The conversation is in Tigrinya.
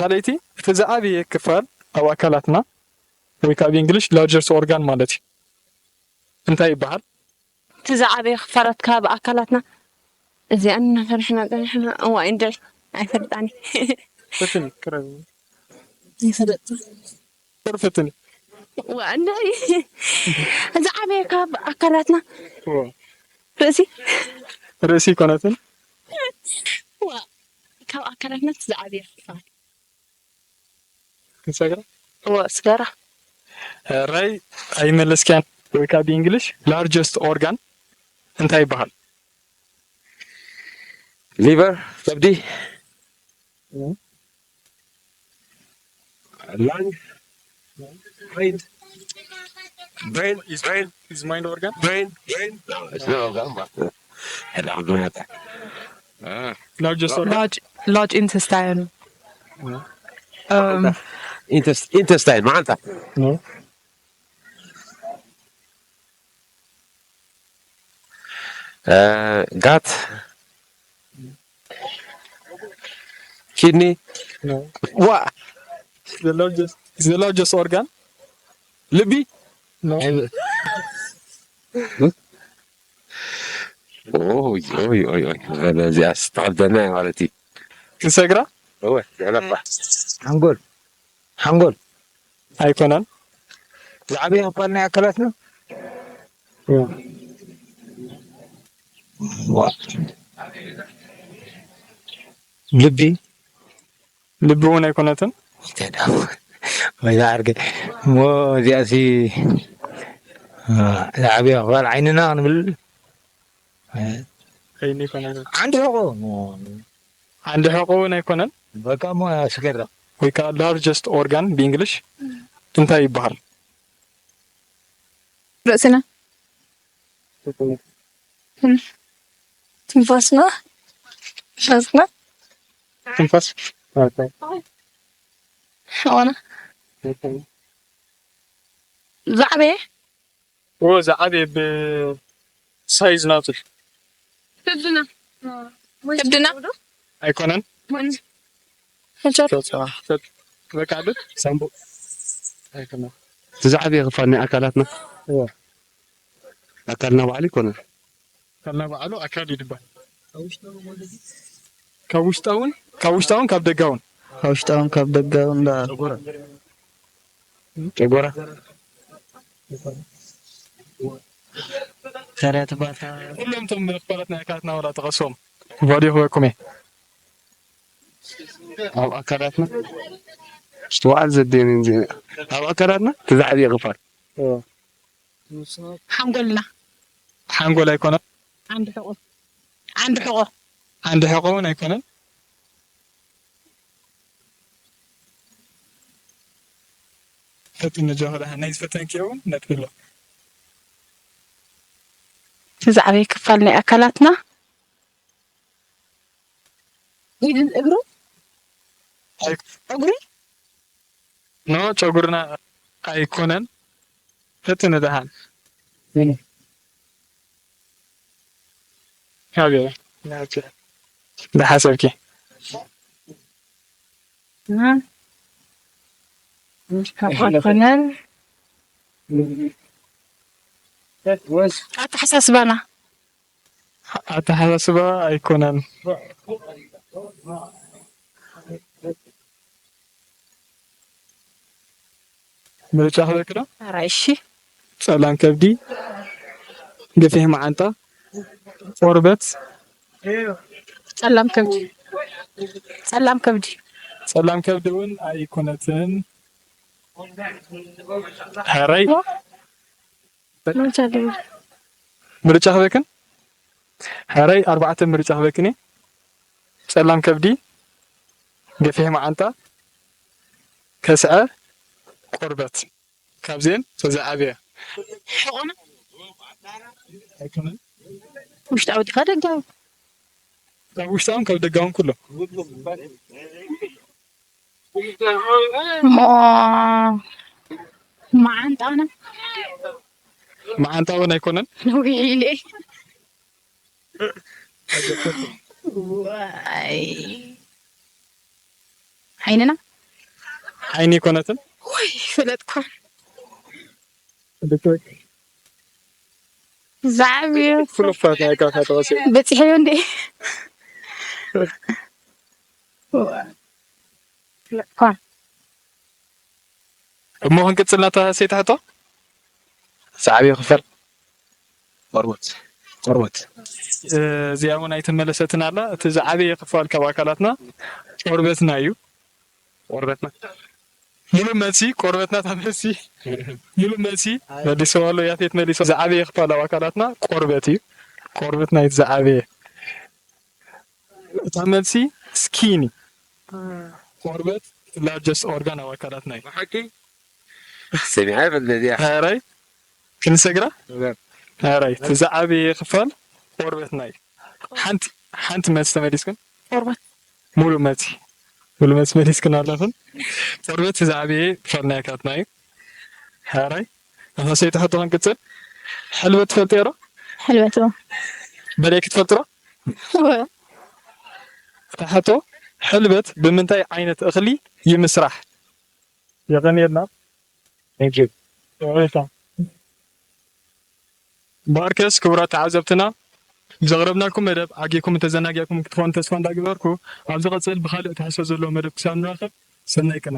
ካልኣይቲ፣ እቲ ዝዓበየ ክፋል ኣብ ኣካላትና ወይ ከዓ ብእንግሊሽ largest organ ማለት እዩ እንታይ ይበሃል? እቲ ዝዓበየ ክፋላት ካብ ኣካላትና እዚኣ እናፈርሕና ፀኒሕና እዋ እንድዒ ኣይፈልጣኒ ፈትኒ ቅረቢ። ኣይፈልጥ ቁር ፈትኒ። እዋ እንድዒ ዝዓበየ ካብ ኣካላትና እዎ። ርእሲ ርእሲ ይኮነትን እዋ ካብ ኣካላትና እቲ ዝዓበየ ክፋል ክንሰግራ እዋ ስገራ ራይ ኣይመለስክያን ወይ ከዓ ብእንግሊሽ largest organ እንታይ ይበሃል? ሊቨር፣ ከብዲ፣ ላንግ፣ ብሬን፣ ብሬን፣ ብሬን፣ is mind organ ብሬን፣ ብሬን። No, it's not organ, but, uh, largest organ large large intestine um ኢንተስታይን መዓንጣ፣ no ጋት፣ ኪድኒ፣ no ዋ the largest is the largest organ ልቢ። no ኦይ ኦይ ኦይ ኦይ፣ እዚኣ ስተቐደና ማለት እዩ። ክንሰግራ እወ ዘዕለባ ሓንጎል ሓንጎል ኣይኮነን ዝዓበየ ክፋል ናይ ኣካላትና ልቢ ልቢ እውን ኣይኮነትን ወይ ዝዓርገ እሞ እዚኣሲ ዝዓበየ ክፋል ዓይንና ክንብል ዓይኒ ኣይኮነትን ዓንዲ ሕቆ ዓንዲ ሕቆ እውን ኣይኮነን በቃ እሞ ኣስገራ ወይ ከዓ largest organ ብእንግሊሽ እንታይ ይበሃል? ርእስና ትንፋስና ሻዝና ትንፋስ ሕቆና ዝዓበየ እዎ ዝዓበየ ብሳይዝ ናቱ ከብድና ከብድና ኣይኮነን ሕንቸር በቃ ዶ ሳምቡ ኣይኮነን እቲ ዝዓበየ ክፋል ናይ ኣካላትና ኣካልና ባዕሉ ይኮነን ከና በዓሉ ኣካል ይድባል ካብ ውሽጣውን ካብ ውሽጣውን ካብ ደጋውን ካብ ውሽጣውን ካብ ደጋውን እንዳ ጨጎራ ሰሪያ ትባታ ኩሎም እቶም ክፋላት ናይ ኣካላትና ወላ ጠቐሶም ቫልዩ ክበኩም እየ ኣብ ኣካላትና ምስትውዓል ዘድልየን እንጂ ኣብ ኣካላትና እቲ ዝዓበየ ክፋል ሓንጎልና ሓንጎል ኣይኮነን ዓንዲ ሕቆ ዓንዲ ሕቆ ዓንዲ ሕቆ እውን ኣይኮነን ፈትን ነጃ ከዳሓ ናይ ዝፈተንኪ እውን ነጥቢ ኣሎ እቲ ዝዓበየ ክፋል ናይ ኣካላትና ኢድን እግሩ እግሩ ኖ ጨጉርና ኣይኮነን ፈትን ደሓን ሓቢረ ዝሓሰብኪ ኣይኮነን ኣተሓሳስባና ኣተሓሳስባ ኣይኮነን ምርጫ ክበክ ዶ ኣራይሺ ጸላም ከብዲ ገፊሕ መዓንጣ ቆርበት ጸላም ከብዲ ጸላም ከብዲ ጸላም ከብዲ እውን ኣይኮነትን ሕራይ ምርጫ ክበክን ሕራይ ኣርባዕተ ምርጫ ክበክን እየ ጸላም ከብዲ ገፊሕ መዓንጣ ከስዐ ቆርበት ካብዚአን ተዝዓበየ ሕቆና ኣይኮነን ውሽጣዊ ዲኻ ደጋዊ ካብ ውሽጣውን ካብ ደጋውን ኩሎ ሞ መዓንጣና መዓንጣ እውን ኣይኮነን ነዊሕ ኢለ ዋይ ዓይንና ዓይኒ ኣይኮነትን። ወይ ይፈለጥኳ ዝዓብዮ ኩሉ ፍራት ናይ ካካ ተቐሲሩ። በፂሐዮ እንዴ? ይፈለጥኳ እሞ ክንቅፅል ናታ ሰይቲ ሕቶ። ዝዓበየ ክፋል ቆርበት። ቆርበት። እዚኣ እውን ኣይተመለሰትን ኣላ። እቲ ዝዓበየ ክፋል ካብ ኣካላትና ቆርበትና እዩ። ቆርበትና ሙሉእ መልሲ ቆርበትና። እታ መልሲ ሙሉእ መልሲ መሊስዎ ኣሎ። ያፌት መሊስዎ። ዝዓበየ ክፋል ኣብ ኣካላትና ቆርበት እዩ። ቆርበት ናይቲ ዝዓበየ። እታ መልሲ ስኪን እዩ። ቆርበት largest organ ኣብ ኣካላትና እዩ። ብሓቂ ሰሚዓ ይፈልጥ ነዚኣ። ሕራይ ክንሰግራ። ሕራይ እቲ ዝዓበየ ክፋል ቆርበትና እዩ። ሓንቲ ሓንቲ መልሲ ተመሊስክን። ቆርበት ሙሉእ መልሲ ሙሉእ መልሲ መሊስክን ኣለኽን። ቆርበት እቲ ዝዓበየ ክፋል ናይ ኣካላትና እዩ። ሕራይ ናታ ሰይቲ ሕቶ ክንቅፅል። ሕልበት ትፈልጥዮ ዶ? ሕልበት ዶ? በለይ ክትፈልጥ ዶ? እታ ሕቶ ሕልበት ብምንታይ ዓይነት እኽሊ ይምስራሕ? የቐንየልና። Thank you። ይቕሬታ። ማርከስ ክቡራት ተዓዘብትና ብዘቕረብናልኩም መደብ ዓጊብኩም እንተዘናጊዕኩም ክትኾኑ ተስፋ እንዳገበርኩ ኣብ ዝቐፅል ብኻልእ ትሕዝቶ ዘለዎ መደብ ክሳብ ንራኸብ ሰናይ ቅነ።